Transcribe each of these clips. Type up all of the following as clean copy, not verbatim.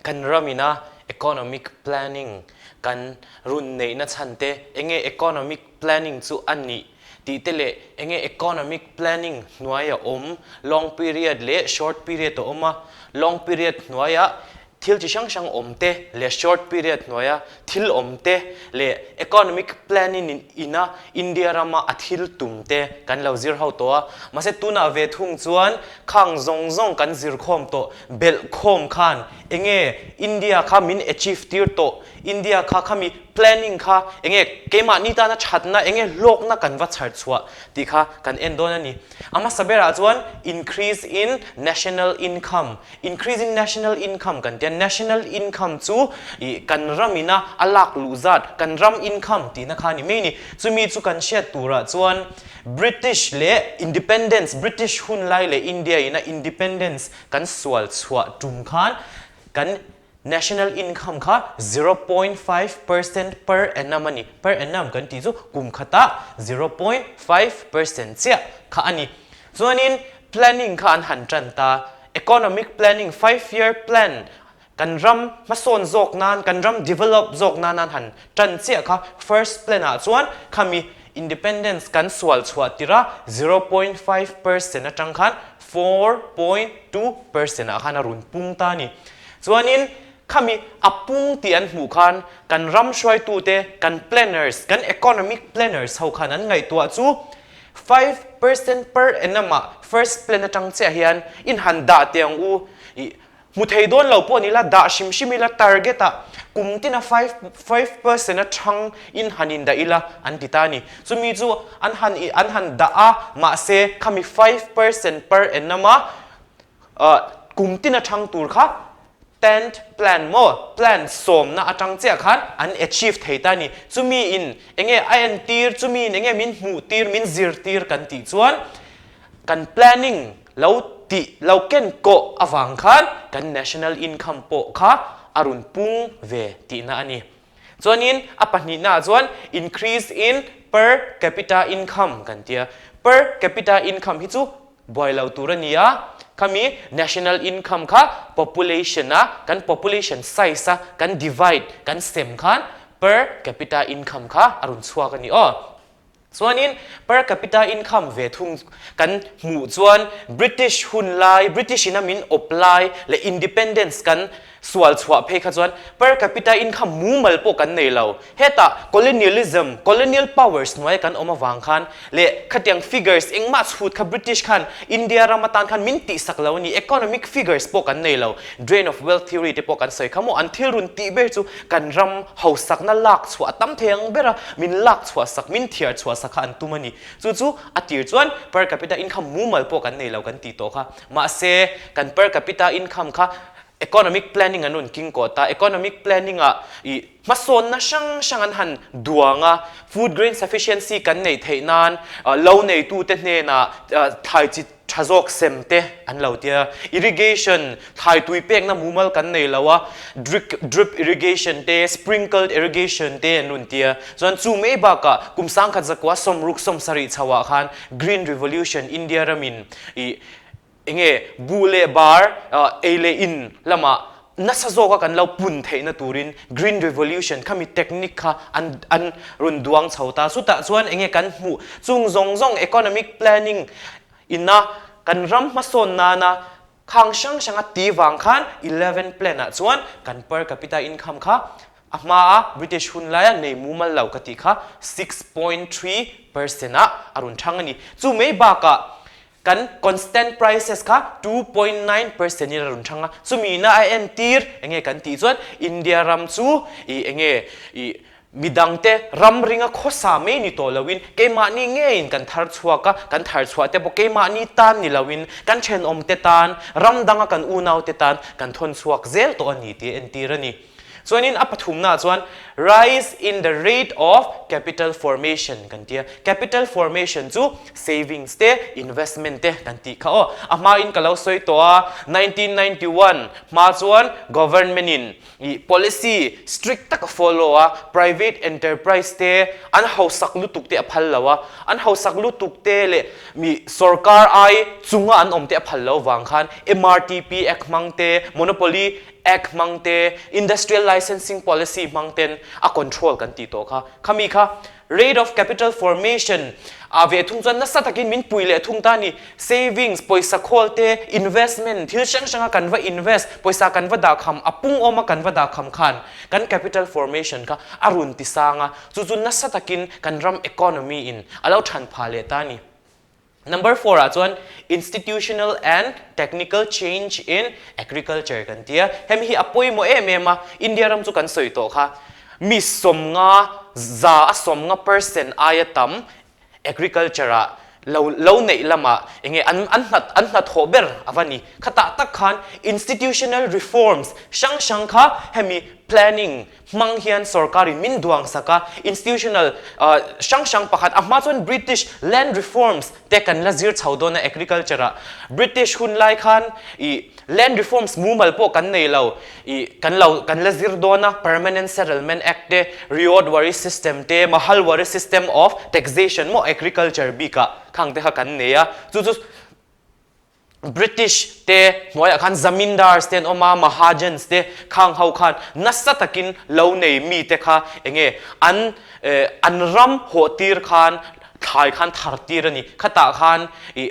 Kan ram ina economic planning kan run neihna chhan te, enge economic planning chu a nih tih te leh enge economic planning hnuaia awm long period leh short period a awm a, long period hnuaia thil chi hrang hrang awm te leh short period hnuaia thil awm te leh economic planning ina India rama a thil tum te kan lo zir ho tawh a, mahse tunah ve thung chuan khang zawng zawng kan zir khawm tawh belh khawm khan enge India kha min achieve tir tawh, India kha khami planning kha enge keimahni tana thatna enge hlawkna kan va chhar chhuah tih kha kan en dawn a ni. A hmasa berah chuan increase in national income, increase in national income kan tia, national income chu ih kan ram ina a lak luh zat, kan ram income tihna kha a ni mai a ni. Chumi chu kan hriat turah chuan British leh independence, British hun lai leh India ina independence kan sual chhuah tum khan kan National income kha 0.5% per annum a ni. Per annum kan tih chu kum khatah 0.5% chiah kha a ni. Chuanin planning kha an han tan ta. Economic planning, five year plan, kan ram hmasawn zawk nan, kan ram develop zawk nan an han tan chiah kha first plan ah chuan khami independence kan sual chhuah tirh a 0.5% atang khan 4.2% ah khan a run pung ta a ni. Chuanin khami a pung tih an hmuh khan kan ram hruaitute, kan planners, kan economic planners ho khan an ngaihtuah chu 5% per annum ah first plan atang chiah hian in han dah teh ang u ih Hmu thei dawn lo pawh ni la, dah hrim hrim ila target ah kum tina 5% a thang in han in dah ila an ti ta a ni. Chumi chu an han an han dah a, mahse khami 5% per annum a kum tina thang tur kha tenth plan maw, plan sawmna atang chiah khan an achieve thei ta a ni. Chumi in enge a entir, chumi in enge min hmuh tir, min zirtir kan tih chuan Kan planning lo tih lo ken kawh avang khan kan national income pawh kha a rawn pung ve tihna a ni. Chuanin a pahnihnaah chuan increase in per capita income kan tia. Per capita income hi chu buai lo tur a ni a, khami national income kha population a kan population size a kan divide kan sem khan per capita income kha a rawn chhuak a ni aw. Chuanin per capita income ve thung kan hmuh chuan British hun lai, British in a min awp lai leh independence kan sual chhuah phei kha chuan per capita income mumal pawh kan nei lo. Hetah colonialism, colonial powers hnuaia kan awm avang khan leh khatiang figures engmah chhut kha British khan India ram atan khan min tihsak lo a ni. Economic figures pawh kan nei lo. Drain of wealth theory te pawh kan sawi kha maw? An thil run tih ber chu kan ram hausakna lak chhuah a tam thei ang ber a, min lak chhuah sak, min thiar chhuah sak kha an tum a ni. Chu chu a tir chuan per capita income mumal pawh kan nei lo kan tih tawh kha. Mahse, kan per capita income kha economic planning an rawn king kawh ta. Economic planning ah ih hmasawnna hrang hrang an han duang a, food grain sufficiency kan neih theih nan lo neitute hnenah thlai chi Tha zawk sem te an lo tia. Irrigation, thlai tui pekna mumal kan nei lo a, drip drip irrigation te, sprinkled irrigation te an rawn tia. Chuan chu mai bakah kum sangkhat zakua sawmruk sawmsarih chho ah khan Green Revolution India ramin ih enge buh leh bar ei leh in lamah nasa zawka kan lo pun theihna turin Green Revolution khami technique kha an an rawn duang chho ta. Chutah chuan enge kan hmuh chung zawng zawng economic planning Ina kan ram hmasawn nana khang hrang hranga ti vang khan eleven plan ah chuan kan per capita income kha a hma a British hun laia nei mumal lo ka tih kha 6.3% ah a rawn thang a ni. Chu mai bakah kan constant prices kha 2.9% in a rawn thang a, chumi ina a entir enge kan tih chuan India ram chu ih enge ih Midangte ram ringa khawsa mai ni tawh loin keimahni ngeiin kan thar chhuak a, kan thar chhuah te pawh keimahni tan ni loin kan thenawmte tan, ram danga kan unaute tan kan thawn chhuak zel tawh a ni tih a entir a ni. Chuanin a pathumnaah chuan rise in the rate of capital formation kan ti a, capital formation chu savings te, investment te kan tih kha aw. A hmain ka lo sawi tawh a, 1991 hma chuan government in I policy strict tak a follow a, private enterprise te an hausak lutuk te a phal lo a, an hausak lutuk te leh mi sorkar ai chunga an awm te a phal lo vang khan MRTP Act hmang te, Monopoly. Act hmang te, Industrial Licensing Policy hmang ten a control kan tih tawh kha. Khami kha Rate of Capital Formation ah ve thung chuan nasa takin min pui leh thung ta a ni. Savings, pawisa khawl te, investment, thil hrang hranga kan va invest, pawisa kan va dahkham, a pung awma kan va dahkham khan kan capital formation kha a run ti sang a, chu chu nasa takin kan ram economy in a lo than phah leh ta a ni. Number four ah chuan Institutional and Technical Change in Agriculture kan ti a, hemi hi a pawimawh em em a, India ram chu kan sawi tawh kha, mi 50 za a 50 percent aia tam agriculture ah lo lo neih lamah enge an an hna an hnathawh ber a va ni. Khatah tak khan institutional reforms hrang hrang kha hemi planning hmang hian sorkarin min duang sak a, institutional hrang hrang pakhat a hma chuan British land reforms te kan la zir chho dawn a agriculture ah British hun lai khan ih land reforms mumal pawh kan nei lo ih kan lo kan la zir dawn a Permanent Settlement Act te Ryotwari system te Mahalwari system of taxation maw agriculture bik ah khang te kha kan nei a chu chu British te hnuaiah khan Zamindars te an awm a, Mahajans te khang ho khan nasa takin lo nei mi te kha enge an an ram hawh tir khan thlai khan thar tir a ni. Khatah khan ih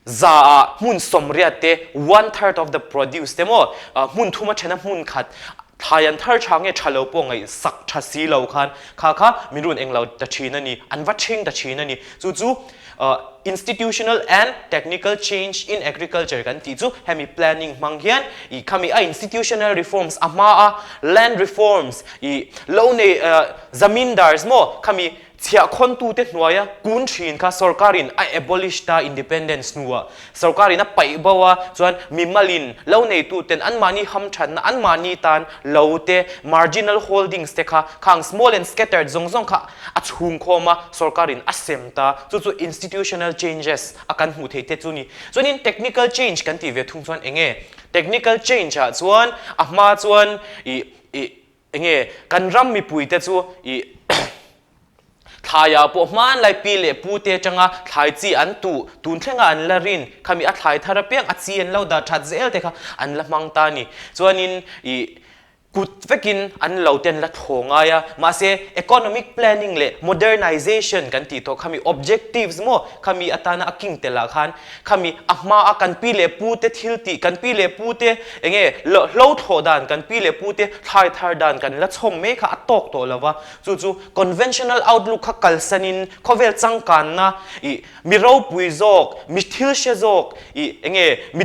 za ah hmun 80 te one third of the produce te maw hmun thuma thena hmun khat thlai an thar tha nge tha lo pawh ngaih sak tha si lo khan kha kha min run englo ta thin a ni, an va thing ta thin a ni. Chu chu Institutional and Technical Change in Agriculture kan tih chu hemi planning hmang hian ih khami a institutional reforms a hma a land reforms ih lo nei zamindars maw khami chhiahkhawntute hnuaia kun thin kha sorkarin a abolish ta independence hnuah sorkarin a paih bo a chuan mimalin lo neituten anmahni hamthatna anmahni tan lo te marginal holdings te kha khang small and scattered zawng zawng kha a chhungkhawm a, sorkarin a sem ta, chu chu institutional changes a kan hmuh theih te chu ni. Chuanin technical change kan tih ve thung chuan eng nge? Technical change ah chuan a hma chuan ih ih eng nge kan ram mipui te chu ih thlai ah pawh hmanlai pi leh pu te atanga thlai chi an tuh tun thlenga an la rin khami a thlai thar apiang a chi an lo dah that zel te kha an la hmang ta a ni. Chuanin ih Kut vekin an lo ten la thaw ngai a, mahse economic planning leh modernization kan tih tawh khami objectives maw khami atana a king tel ah khan khami a hma a kan pi leh pu te thil tih kan pi leh pu te enge hlo thlawh dan kan pi leh pu te thlai thar dan kan la chhawm mai kha a tawk tawh lo va, chu chu conventional outlook kha kalsan in khawvel changkanna ih mi ropui zawk mi thil hre zawk ih enge mi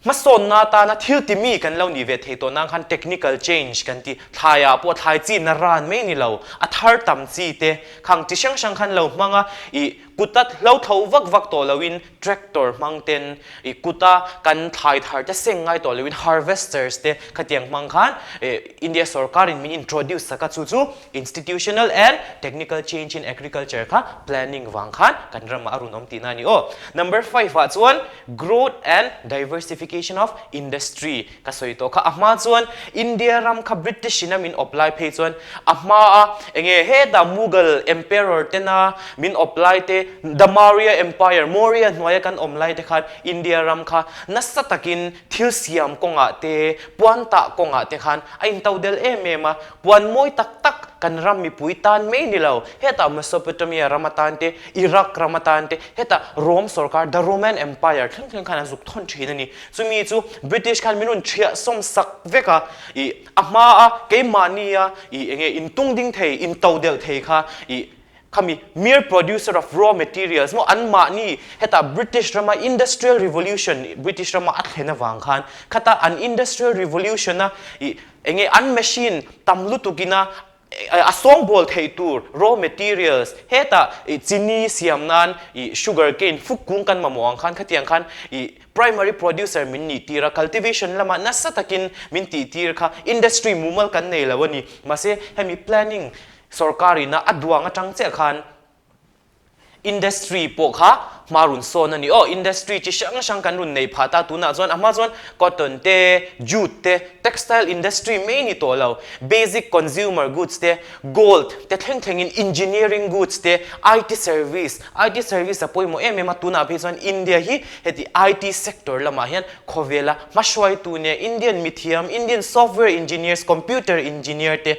Hmasawnna atana thil ti mi kan lo nih ve thei tawh nan khan technical change kan ti. Thlaiah pawh thlai chi na ran mai ni lo, a thar tam chi te khang chi hrang hrang khan lo hmang a, ih kuta hlo tho vak vak tawh loin tractor hmang ten, ih kuta kan thlai thar te seng ngai tawh loin harvesters te khatiang hmang khan ih India sorkarin min introduce sak a, chu chu institutional and technical change in agriculture kha planning vang khan kan ramah a rawn awm tihna a ni aw. Number five ah chuan Growth and diversification of industry ka sawi tawh kha. A hma chuan India ram kha British in a min awp lai phei chuan a hma a enge hetah Mughal Emperor tena min awp lai te, the Maurya Empire, Maurya hnuaia kan awm lai te khan India ram kha nasa takin thil siam kawngah te, puan tah kawngah te khan a intodel em em a. Puan mawi tak tak kan ram mipui tan mai ni lo, hetah Mesopotamia ram atan te, Iraq ram atan te, hetah Rome sorkar, the Roman Empire, thleng thleng khan an zuk thawn thin a ni. Chumi chu British khan min rawn thiah sawm sak vek a, ih a hma a keimahnia ih enge intung ding thei, intodelh thei kha ih Khami mere producer of raw materials maw anmahni hetah British rama industrial revolution British rama a thlen avang khan khata an industrial revolution a ih enge an machine tam lutuk ina a sawngbawl theih tur raw materials hetah ih chini siam nan ih sugar cane fuk kung kan mamawh ang khan khatiang khan ih primary producer min nih tir a cultivation lamah nasa takin min tih tir kha industry mumal kan nei lo a ni mahse hemi planning Sorkar ina a duang atang chiah khan Industry pawh kha hma rawn sawn a ni aw. Industry chi hrang hrang kan rawn nei phah ta tunah chuan a hma chuan cotton te, jute te, textile industry mai ni tawh lo, basic consumer goods te, gold te thleng thlengin engineering goods te, IT service, IT service a pawimawh em em a tunah phei chuan India hi heti IT sector lamah hian khawvela hmahruaitu nia Indian mithiam, Indian software engineers, computer engineer te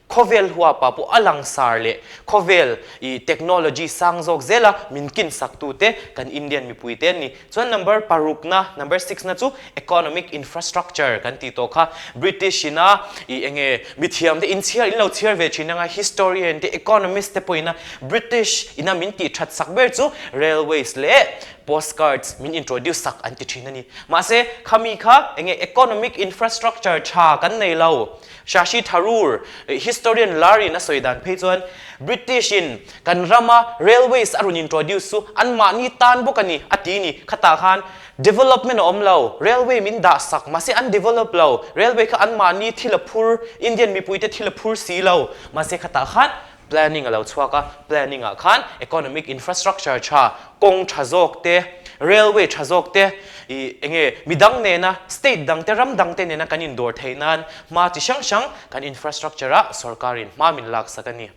Khawvel huapa pawh a langsar leh khawvel i technology sang zawk zela min kinsak tute kan Indian mipui te an ni. Chuan number parukna, number six na chu economic infrastructure kan tih tawh kha. British ina i enge mithiam te inchhiar in lo chhiar ve thin anga historian te economist te pawhin a British ina min tih that sak ber chu railways leh postcards min introduce sak an ti thin a ni. Mahse khami kha enge economic infrastructure tha kan nei lo. Shashi Tharoor, historian lar in a sawi dan phei chuan British in kan rama railways a rawn introduce chu an mahni tan bawk a ni a ti ni. Khatah khan development a awm lo, railway min dah sak mahse an develop lo, railway kha an mahni thil a phur, Indian mipuite thil a phur si lo, mahse khatah khan Planning a lo chhuak a, planning ah khan economic infrastructure tha, kawng tha zawk te, railway tha zawk te, ih enge midang nena state dang te ram dang te nena kan indawr theih nan hma chi hrang hrang kan infrastructure ah sorkar in hma min lak sak a ni.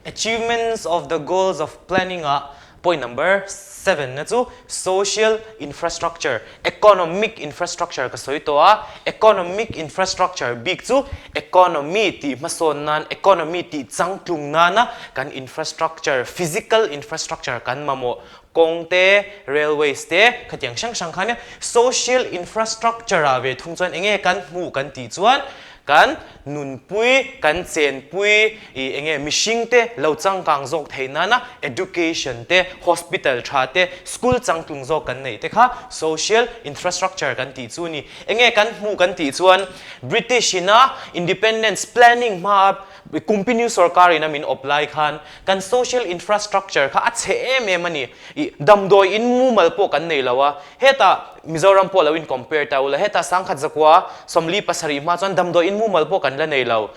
Achievements of the goals of planning ah Point number seven na chu social infrastructure, economic infrastructure ka sawi tawh a, economic infrastructure bik chu economy tih hmasawn nan, economy tih changtlung nana kan infrastructure, physical infrastructure kan mamawh kawng te, railways te khatiang hrang hrang kha nia. Social infrastructure ah ve thung chuan enge kan hmuh kan tih chuan kan nunpui, kan chenpui, ih enge mihring te lo changkang zawk theih nana education te, hospital tha te, school changtlung zawk kan neih te kha social infrastructure kan tih chu a ni. Enge kan hmuh kan tih chuan British ina independence planning hmaa Kumpinu sorkar ina min awp lai khan kan social infrastructure kha a chhe em em a ni. Ih damdawi in mumal pawh kan nei lo a, hetah Mizoram pawh lo in compare ta ula, hetah 1007 47 hma chuan damdawi in mumal pawh kan la nei lo.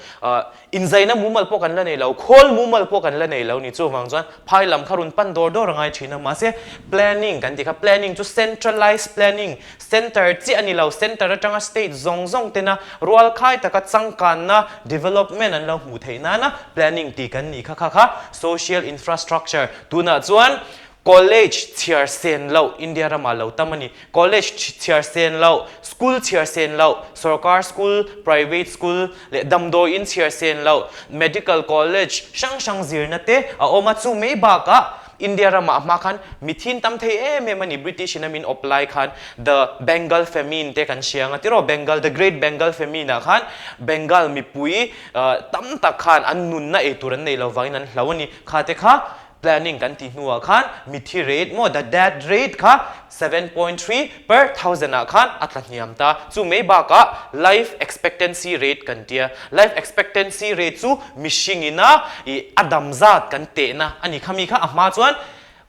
Inzaina mumal pawh kan la nei lo, khawl mumal pawh kan la nei lo ni. Chuvang chuan phai lam kha rawn pan dawr dawr a ngai thin a, mahse planning kan tih kha planning chu centralised planning, centre chiah a ni lo, centre atanga state zawng zawng tena rualkhai taka changkanna, development an lo hmuh theih nana planning tih kan nih kha kha kha social infrastructure tunah chuan College chhiar sen loh India ramah lo tam a ni. College chhiar sen loh, school chhiar sen loh, sorkar school, private school leh damdawiin chhiar sen loh, medical college hrang hrang zirna te a awm a. Chu mai bakah India ramah hma khan mithin tam thei em em a ni. British in a min awp lai khan The Bengal Famine te kan hria ang a tiraw? Bengal, The Great Bengal Famine ah khan Bengal mipui tam tak khan an nunna ei tur an nei lo vangin an hlau a ni. Kha te kha Planning kan tih hnuah khan mithi rate maw the death rate kha 7.3 per thousand ah khan a tla hniam ta. Chu mai bakah life expectancy rate kan tia. Life expectancy rate chu mihring ina ih a dam zat kan tehna a ni. Khami kha a hma chuan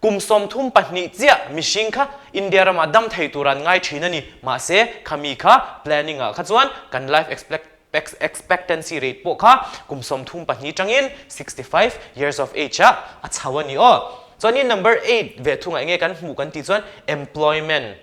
kum 32 chiah mihring kha India ramah dam thei tur an ngai thin a ni. Mahse khami kha planning ah kha chuan kan life expect Expectancy rate pawh kha kum 34 tangin 65 years of age ah a chho a ni aw. Chuanin number eight ve thungah enge kan hmuh kan tih chuan employment.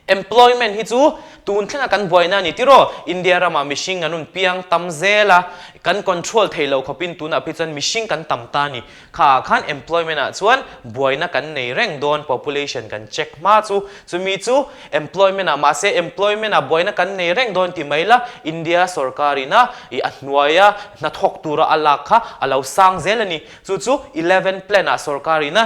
Employment hi chu tun thlenga kan buaina a ni tiraw? India ramah mihring an rawn piang tam zel a, kan control thei lo khawpin tunah phei chuan mihring kan tam ta a ni. Kha ah khan employment ah chuan buaina kan nei reng dawn population kan check hma chu chumi chu employment ah mahse employment ah buaina kan nei reng dawn ti mai la India sorkar ina ih a hnuaia hnathawk tura a lak kha a lo sang zel a ni chu chu eleven plan ah sorkar ina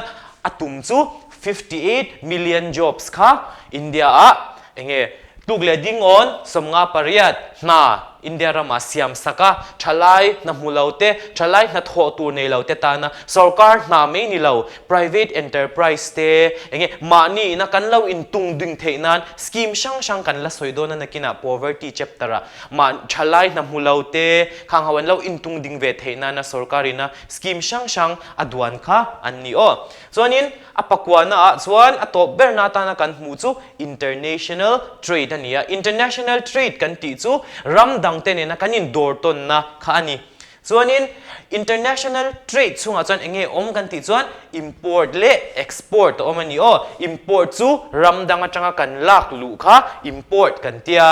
a tum chu 58 million jobs kha India ah enge Tluk leh dingawn 58 hna India ramah siam sak a, thalai hna hmu lo te, thalai hna thawh tur nei lo te tana sorkar hna mai ni lo, private enterprise te enge mahni ina kan lo intung ding theih nan scheme hrang hrang kan la sawi dawn a nakinah poverty chapter ah mah thalai hna hmu lo te khang ho an lo intung ding ve theih nana sorkar ina scheme hrang hrang a duan kha an ni aw. Chuanin a pakuana ah chuan a tawp berna atana kan hmuh chu International trade a ni a, international trade kan tih chu ram dangte nena kan indawr tawnna kha a ni. Chuanin international trade chhungah chuan eng nge awm kan tih chuan import leh export a awm a ni aw. Import chu ram dang atanga kan lak luh kha import kan tia.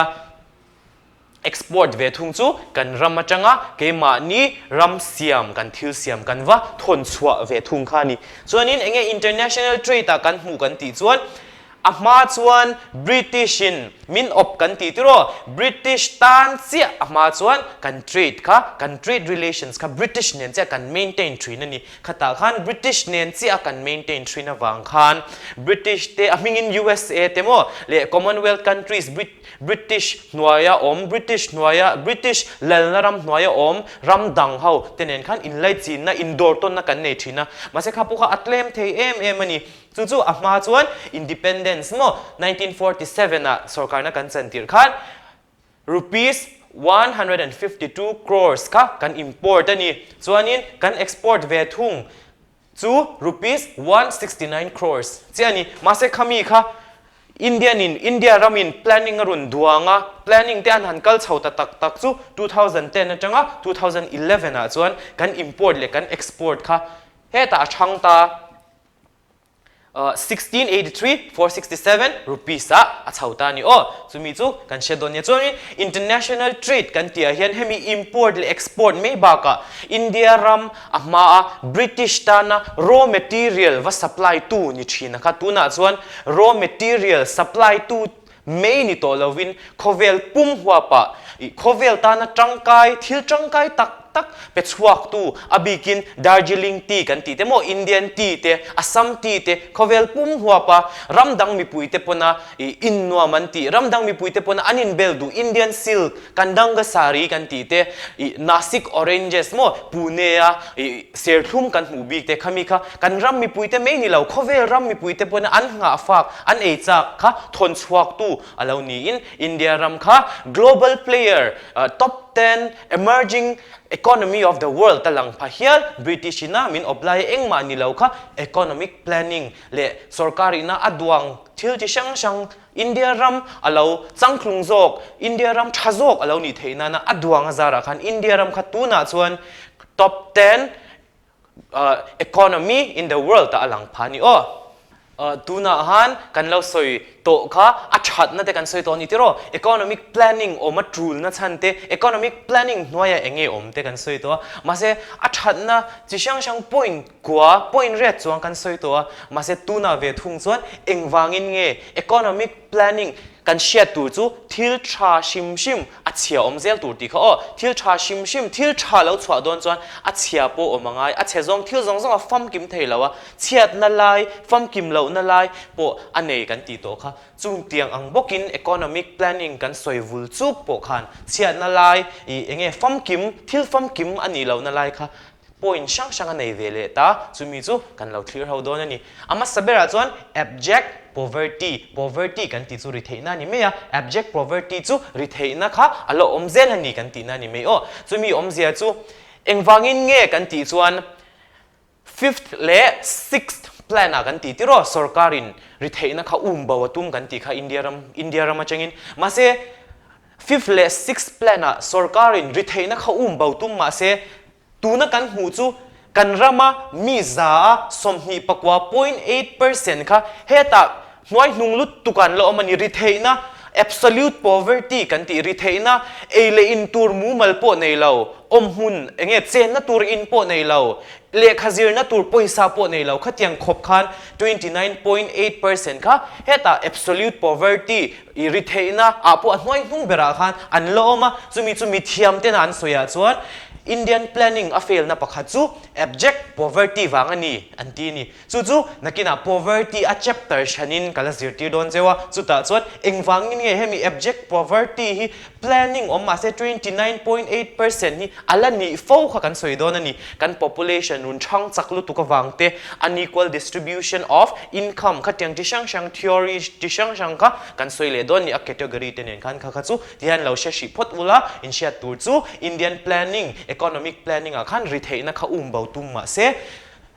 Export ve thung chu kan ram atanga keimahni ram siam kan thil siam kan va thawn chhuah ve thung kha a ni. Chuanin eng nge international trade ah kan hmuh kan tih chuan A hma chuan British in min awp kan ti tiraw? British tan chiah a hma chuan kan trade kha, kan trade relations kha British nen chiah kan maintain thin a ni. Khatah khan British nen chiah a kan maintain thin avang khan British te a hmingin USA te maw leh Commonwealth countries British hnuaia awm, British hnuaia, British lalna ram hnuaia awm ram dang ho te nen khan inlaichinna, indawrtawnna kan nei thin a. Mahse kha pawh kha a tlem thei em em a ni. Chu chu a hma chuan Independence maw 1947 ah sorkarna kan chan tirh khan Rupees 152 crores kha kan import a ni. Chuanin kan export ve thung chu Rupees 169 crores chiah a ni. Mahse khami kha Indian in India ramin planning a rawn duang a, planning te an han kal chho ta tak tak chu 2010 atanga 2011 ah chuan kan import leh kan export kha hetah a chhang ta. 1683, 467 rupees ah a chho ta a ni aw. Chumi chu kan hriat dawn nia. Chuanin international trade kan tih ah hian hemi import leh export mai bakah India ram a hma a British tana raw material va supply tu ni thin a kha. Tunah chuan raw material supply tu mai ni tawh lovin khawvel pum huapah ih khawvel tana tangkai thil tangkai tak tak pe chhuaktu a bikin Darjeeling tea kan tih te maw Indian tea te Assam tea te khawvel pum huapa ram dang mipui te pawna ih innuam an tih ram dang mipui te pawna an inbel duh Indian silk Kandanga saree kan tih te ih Nasik oranges maw Pune a ih serthlum kan hmuh bik te khami kha kan ram mipui te mai ni lo khawvel ram mipui te pawna an nghah fak An ei chak kha thawn chhuaktu a lo niin India ram kha global player, top ten emerging economy of the world a lang pha hial. British ina min awp lai engmah ni lo kha economic planning leh sorkar ina a duang thil chi hrang hrang India ram a lo changtlung zawk, India ram tha zawk a lo nih theih nana a duang a zarah khan India ram kha tunah chuan top ten Economy in the world ah a lang pha a ni aw. Tunah han kan lo sawi tawh kha a thatna te kan sawi tawh a ni tiraw? Economic planning awm a tulna chhan te, economic planning hnuaiah eng nge awm te kan sawi tawh a. Mahse a thatna chi hrang hrang point kua, point riat chuang kan sawi tawh a. Mahse tunah ve thung chuan engvangin nge economic Planning kan hriat tur chu thil tha hrim hrim a chhia awm zel tur tih kha aw. Thil tha hrim hrim, thil tha lo chhuah dawn chuan a chhia pawh awm a ngai. A chhe zawng thil zawng zawng a famkim thei lo a, chhiatna lai, famkim lohna lai pawh a nei kan tih tawh kha. Chung tiang ang bawkin economic planning kan sawi vul chuk pawh khan chhiatna lai ih eng nge famkim, thil famkim a nih lohna lai kha Point hrang hrang a nei ve leh ta, chumi chu kan lo thlir ho dawn a ni. A hmasa berah chuan abject poverty, poverty kan tih chu ritheihna a ni mai a, abject poverty chu ritheihna kha a la awm zel a ni kan tihna a ni mai aw. Chumi awmzia chu engvangin nge kan tih chuan fifth leh sixth plan ah kan tih tiraw sorkarin ritheihna kha um bo a tum kan tih kha India ram India ram atangin mahse fifth leh sixth plan ah sorkarin ritheihna kha um bo tum mahse Tuna kan hmuh chu kan rama mi za a 29.8 percent kha hetah hnuai hnung lutuk an la awm a ni. Ritheihna, absolute poverty kan tih ritheihna, ei leh in tur mumal pawh nei lo, awmhmun eng nge chenna tur in pawh nei lo, lehkha zirna tur pawisa pawh nei lo khatiang khawp khan 29.8 percent kha hetah absolute poverty i ritheihna ah pawh a hnuai hnung berah khan an la awm a, chumi chu mithiam tena an sawi ah chuan Indian planning a fail na pakhat chu abject poverty vang a ni an ti a ni. Chu chu nakinah poverty a chapter hranin ka la zirtir dawn cheu a, chutah chuan engvangin nge hemi abject poverty hi planning awm mahse 29.8% hi a la nih fo kha kan sawi dawn a ni. Kan population run chhang chak lutuk avang te, unequal distribution of income kha tiang chi hrang hrang theory chi hrang hrang kha kan sawi leh dawn a ni. A category te nen khan kha kha chu tihian lo hre hrih phawt ula, inhriat tur chu Indian planning, economic planning ah khan ri theihna kha um bo tum mahse.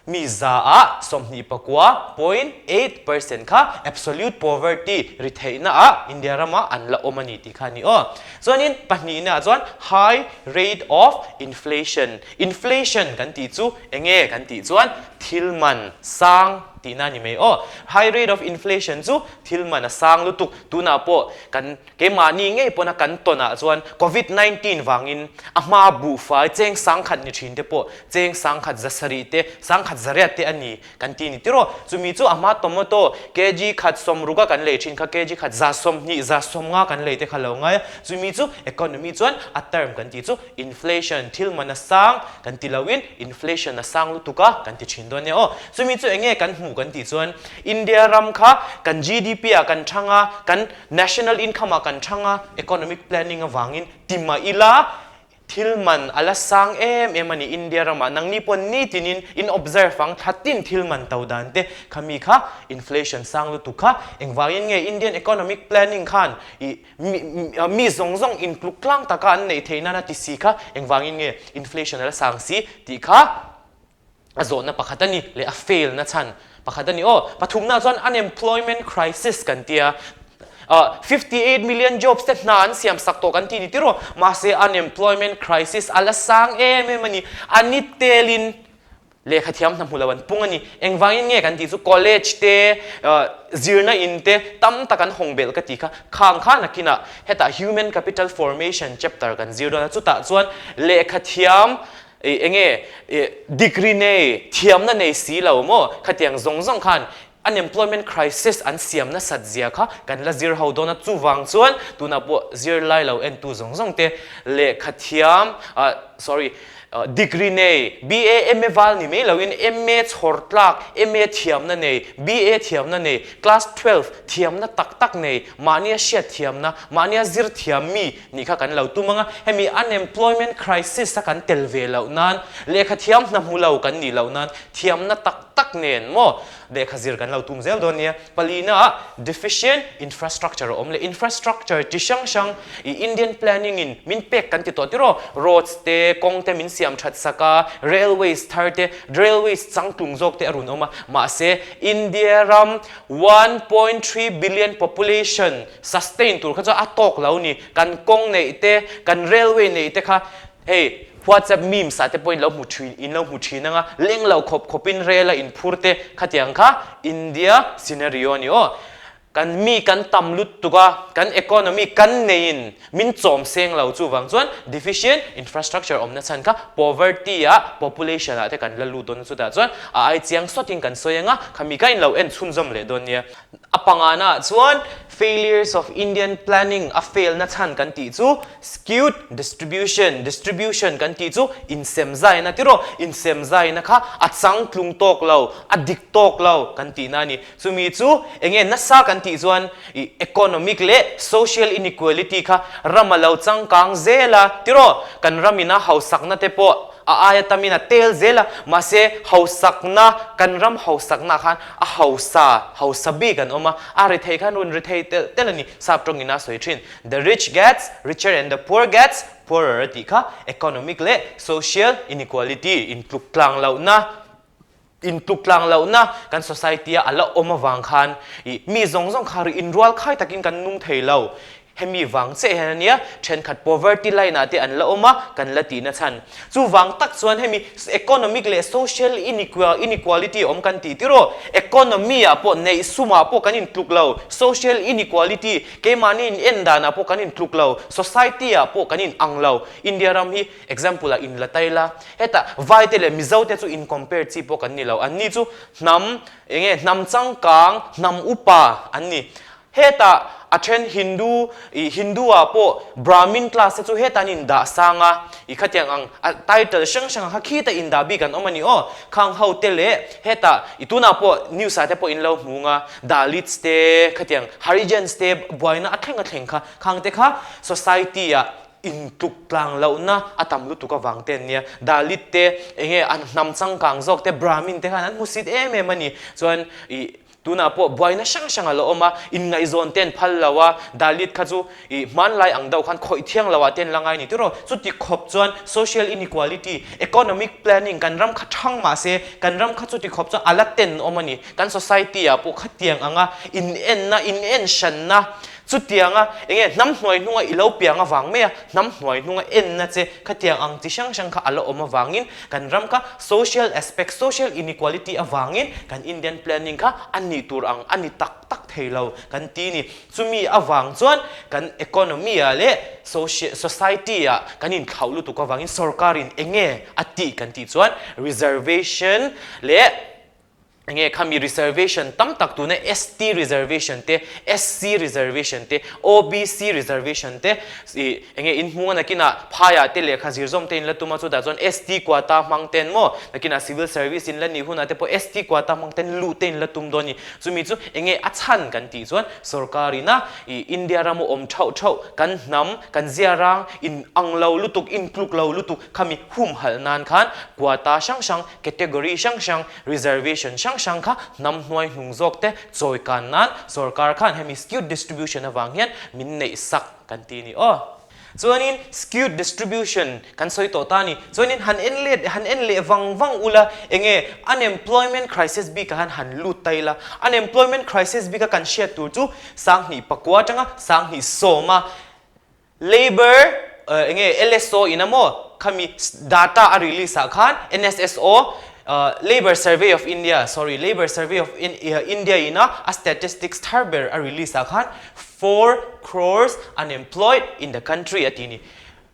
Mi zaah 29 point 8 percent kha absolute poverty, ritheihna ah India ramah an la awm a ni tih kha a ni aw. Chuanin pahnihna ah chuan high rate of inflation, inflation kan tih chu enge kan tih chuan thil man sang tihna a ni mai aw. High rate of inflation chu thil man a sang lutuk, tunah pawh kan Keimahni ngei pawna kan tawnah chuan Covid 19 vangin a hma buhfai cheng sangkhat ni thin te pawh cheng sangkhat zasarih te, sangkhat zariat te a ni kan ti ni tiraw. Chumi chu a hma tomato kg khat sawmruka kan lei thin kha kg khat 120, 150 kan lei te kha lo ngai a. Chumi chu economy chuan a term kan tih chu inflation, thil man a sang kan ti loin inflation a sang lutuk a kan ti thin dawn nia aw. Chumi chu enge kan hmuh kan tih chuan India ram kha kan GDP ah kan thang a, kan National income ah kan thang a, economic planning avangin ti mah ila thil man a la sang em em a ni India ramah. Nangni pawh nitinin in observe ang thlatin thil man to dan te khami kha inflation sang lutuk kha engvangin nge Indian economic planning khan ih mi zawng zawng intluk tlang taka an neih theih nana ti si kha engvangin nge inflation a la sang si tih kha a zawhna pakhat a ni leh a fail na chhan pakhat a ni aw. Pathumna chuan unemployment crisis kan tia 58 million jobs te hna an siam sak tawh kan ti ni tiraw mahse unemployment crisis a la sang em em a ni. A ni telin lehkha thiam hna hmu lo an pung a ni. Engvangin nge kan tih chu college te zirna in te tam tak an hawng belh ka ti kha khang kha nakinah hetah human capital formation chapter kan zir dawn a chutah chuan lehkha thiam Ih enge ih degree nei, thiamna nei si lo maw? Khatiang zawng zawng khan unemployment crisis an siam nasat zia kha kan la zir ho dawn a, chuvang chuan tunah pawh zirlai lo entu zawng zawng te lehkha thiam ah sorry degree nei BA MA val ni mai loin MA chhawr tlak MA thiamna nei BA thiamna nei class 12 thiamna tak tak nei mahnia hriat thiamna mahnia zir thiam mi Nih kha kan lo tum ang a, hemi unemployment crisis a kan tel ve loh nan, lehkha thiam hna hmu lo kan nih loh nan thiamna tak tak nen maw lehkha zir kan lo tum zel dawn nia. Palina ah deficient infrastructure a awm leh infrastructure chi hrang hrang i Indian planning in min pek kan ti tawh tiraw, roads te, kawng te min siam that sak a, railways thar te, railways changtlung zawk te a rawn awm a, mahse India ram 1.3 billion population Sustain tur kha chu a tawk lo ni. Kan kawng neih te, kan railway neih te kha hei WhatsApp memes ah te pawh in lo hmu thin, in lo hmu thin anga leng lo khawp khawp in rail a in phur te khatiang kha India scenario a ni aw. Kan mi kan tam lutuk a, kan economy kan neiin min chawm seng lo chuvang chuan deficient infrastructure awmna chhan kha poverty ah population ah te kan la lut dawn a chutah chuan a ai chiang sawtin kan sawi anga khami kha in lo en chhunzawm leh dawn nia. A pangana ah chuan failures of Indian planning a fail na chhan kan tih chu skewed distribution, distribution kan tih chu insemzaina tiraw, insemzaina kha a changtlung tawk lo, a dik tawk lo kan tihna a ni. Chumi chu enge nasa kan tih chuan ih economic leh social inequality kha ram a lo changkang zel a tiraw, kan ramina hausakna te pawh a aia tamin a tel zel a, mahse hausakna kan ram hausakna khan A hausa, hausa bik an awm a, a rethei khan rawn rethei telh telh a ni. Sap tawngin a sawi thin, The rich gets richer and the poor gets poorer a tih kha economic leh social inequality, intluk tlang lohna, intluk tlang lohna kan society-a a la awm avang khan ih mi zawng zawng kha ri inrual khai takin kan nung thei lo. Hemi vang chiah hian a nia, thenkhat poverty line ah te an la awm a, kan la tihna chhan. Chuvang tak chuan hemi economic leh social inequality awm kan tih tiraw? Economy ah pawh neih sum ah pawh kan intluk lo, social inequality keimahni in en dan ah pawh kan intluk lo, society ah pawh kan in ang lo. India ram hi example ah in la tai la, hetah vai te leh Mizo te chu in compare chi pawh kan ni lo. Anni chu hnam enge hnam changkang, hnam upa an ni. Hetah a then Hindu, ih Hindu ah pawh Brahmin class te chu hetah an indah sang a, ih khatiang ang a title hrang hrang ang kha khitah indah bik an awm a ni aw. Khang ho te leh hetah ih tunah pawh news ah te pawh in lo hmu nga Dalits te khatiang Harijans te buaina a thleng a thleng kha khang te kha society ah intluk tlang lohna a tam lutuk avang te an nia. Dalit te enge an hnam changkang zawk te Brahmin te khan an hmusit em em a ni. Chuan ih. Tunah pawh buaina hrang hrang a la awm a, inngaihzawn te an phal lo a, Dalit kha chu ih hmanlai ang deuh khan khawih thiang lo ah te an la ngai ni tiraw? Chuti khawp chuan social inequality, economic planning kan ram kha thang mah se kan ram kha chuti khawp chuan a la ten awm a ni. Kan society ah pawh khatiang anga inenna, inenhranna, chutianga enge hnam hnuai hnunga i lo piang avang mai a, hnam hnuai hnunga enna che khatiang ang chi hrang hrang kha a la awm avangin kan ram kha social aspect, social inequality avangin kan Indian planning kha a nih tur ang a ni tak tak thei lo kan ti ni. Chumi avang chuan kan economy ah leh society ah kan inthlauh lutuk avangin sorkarin enge a tih kan tih chuan reservation leh Enge khami reservation tam tak tuna ST reservation te, SC reservation te, OBC reservation te ih enge in hmung a nakinah phaiah te lehkha zir zawm te in la tum a chutah chuan ST quota hmang ten maw nakinah civil service in la nih hunah te pawh ST quota hmang ten luh te in la tum dawn a ni. Chumi chu enge a chhan kan tih chuan sorkar ina ih India rama awm thauh thauh kan hnam kan ziarang in ang lo lutuk in tluk lo lutuk khami humhalh nan khan quota hrang hrang category hrang hrang Reservation hrang hrang kha hnam hnuai hnung zawk te chawi kan nan sorkar khan hemi skewed distribution avang hian min neih sak kan ti ni aw. Chuanin skewed distribution kan sawi tawh ta ni. Chuanin han en let han en leh vang vang ula enge unemployment crisis bikah han han lut ta ila. Unemployment crisis bika kan hriat tur chu 2009 atanga 2010 a Labour enge LSO in a maw khami data a release ah khan NSSO Labour Survey of India sorry Labour Survey of India in a a statistics thar ber a release ah khan 4 crores unemployed in the country a ti ni.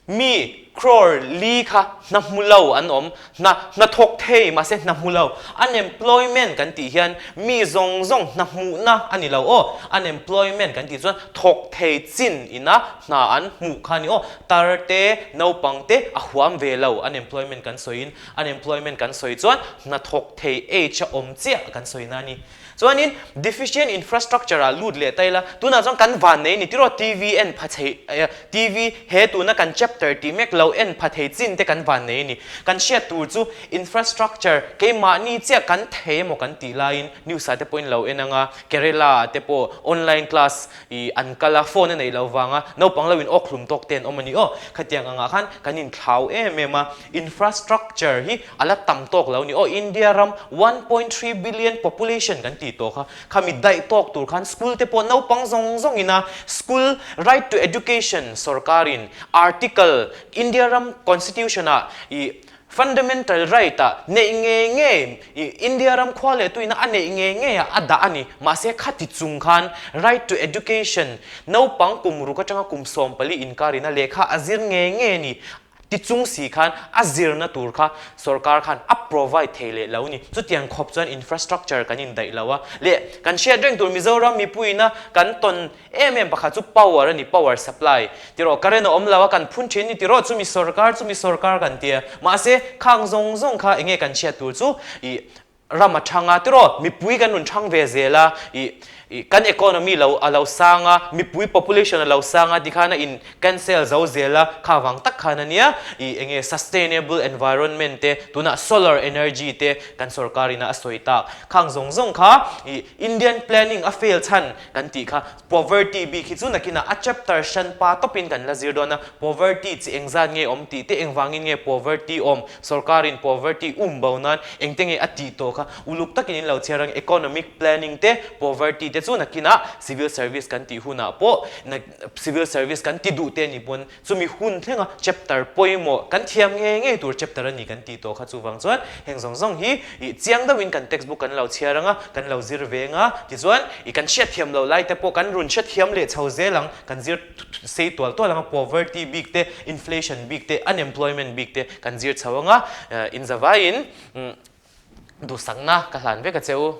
Mi crore li kha hna hmu lo an awm Hna hna thawk thei mahse hna hmu lo. Unemployment kan tih hian mi zawng zawng hna hmuhna a ni lo aw. Unemployment kan tih chuan thawk thei chin ina hna an hmuh kha a ni aw. Tar te, naupang te a huam ve lo unemployment kan sawiin. Unemployment kan sawi chuan hna thawk thei age a awm chiah kan sawina a ni. Chuanin deficient infrastructure ah lut leh ta ila, tunah chuan kan van nei ni tiraw TV en pha thei TV he tuna kan chapter tih mek lo en pha thei chin te kan van nei ni. Kan hriat tur chu infrastructure keimahni chiah kan thei emaw kan tih laiin news ah te pawhin lo en anga Kerala ah te pawh online class ih an kal a phone a neih loh vanga naupang lo in awk hlum tawk te an awm a ni aw. Khatiang angah khan kan inthlau em em a infrastructure hi A la tam tawk lo ni aw, India ram 1.3 billion population kan tih tawh kha, khami daih tawk tur khan school te pawh naupang zawng zawng ina school right to education sorkarin article India ram constitution ah ih fundamental right ah neih ngei ngei ih India ram khua leh tuina a neih ngei ngei ah a dah a ni. Mahse khati chung khan right to education naupang kum ruk atanga kum 14 inkarin a lehkha a zir ngei ngei a ni. Ti chung si khan a zirna tur kha sorkar khan a provide thei leh lo ni. Chutiang khawp chuan infrastructure kan indaih lo a. Leh kan hriat reng tur Mizoram mipuiina kan tawn em em pakhat chu power a ni, power supply. Tiraw current a awm lo a, kan phun thin ni tiraw chumi sorkar chumi sorkar kan tia. Mahse khang zawng zawng kha enge kan hriat tur chu ih ram a thang a, tiraw mipui kan rawn thang ve zel a, ih ih kan economy lo a lo sang a, mipui population a lo sang a tikhan a in cancel zo zel a, kha vang tak khan a nia, ih eng nge sustainable environment te tunah solar energy te kan sorkar in a sawi tak, khang zawng zawng kha ih Indian planning a fail chhan kan tih kha Poverty bik hi chu nakinah a chapter hran pa tawpin kan la zir dawn a, poverty chi engzat nge awm tih te engvangin nge poverty awm, sorkarin poverty um bo nan engte nge a tih tawh kha uluk takin in lo chhiar ang, economic planning te poverty te chu nakinah civil service kan tih hunah pawh civil service kan ti duh te a nih pawn Chumi hun thlenga chapter pawimawh kan thiam ngei ngei tur chapter a ni kan tih tawh kha chuvang chuan heng zawng zawng hi ih chiang deuhin kan textbook kan lo chhiar anga kan lo zir ve anga tichuan ih kan hriatthiam loh lai te pawh kan run hriatthiam leh chho zel ang kan zir sei tual tual anga poverty bik te inflation bik te unemployment bik te kan zir chho anga inzavaiin duhsakna ka hlan vek a che u.